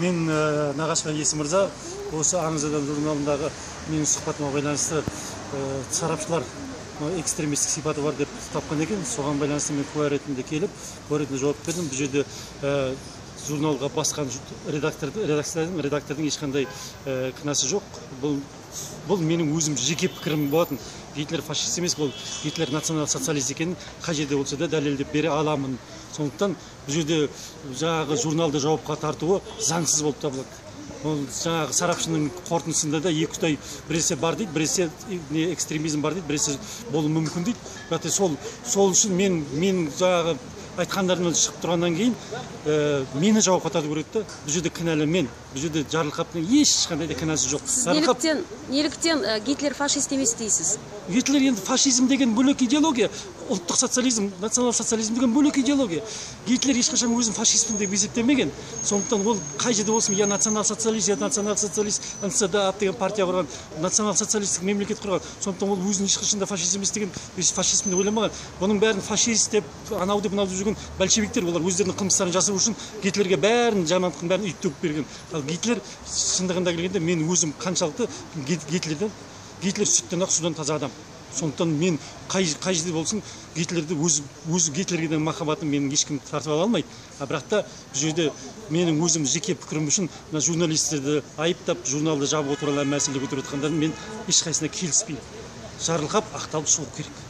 Мен Нағашыбай Есім мырза, осы «Аңыз адам» журналындағы менің сұхбатыма байланысты сарапшылар экстремистік сипаты бар деп тапқан екен. Соған байланысты мен куә ретінде келіп, куә ретінде жауап бердім. Бұл жерде журналға басқан редактордың ешқандай кінәсі жоқ. Бұл менің өзім жеке пікірім болатын. Гитлер фашист емес, бұл Гитлер национал социалист екенін қай жерде болса да дәлелдеп бере аламын. Сондықтан бұл жерде жаңағы журналды жауапқа тартуы заңсыз болып табылады. Ол жаңағы сарапшының қорытындысында да екі ұтай, біресе бар дейді, біресе не экстремизм бар дейді, біресе болуы мүмкін дейді. Бірақ сол үшін мен жаңағы айтқандарымнан шығып тұрғаннан кейін мені жауапқа тарту керек та. Бұл жерде кінәлі мен, бұл жерде Жарылқаптың ешқандай да кінәсі жоқ. Сіз неліктен Гитлер фашист емес дейсіз? Гитлер енді, фашизм деген бөлек идеология, ұлттық социализм, национал социализм деген бөлек идеология. Гитлер ешқашан өзін фашистпін деп есептемеген. Сондықтан ол қай жерде болсын, я национал социалист, я национал социалист, НСДАП деген партия құрған, национал социалистік мемлекет құрған. Сондықтан ол өзін ешқашан да фашист емес деген, фашистпін деп ойламаған. Бұның бәрін фашист деп, анау деп, мынау деп жүрген большевиктер, олар өздерінің қылмыстарын жасыру үшін Гитлерге бәрін, жамандықтың бәрін үйіп төгіп берген. Ал Гитлер шындығында келгенде, мен өзім қаншалықты Гитлерден, Гитлер сүттен ақ, судан таза адам. Сондықтан мен қай жерде болсын Гитлерді өз Гитлерге деген махаббатым менің ешкім тартып ала алмайды. А бірақ та бұл жерде менің өзім жеке пікірім үшін мына журналистерді айыптап, журналды жабу туралы мәселе көтеріп жатқандарын мен ешқайсысына келіспеймін. Жарылқап ақталып шығу керек.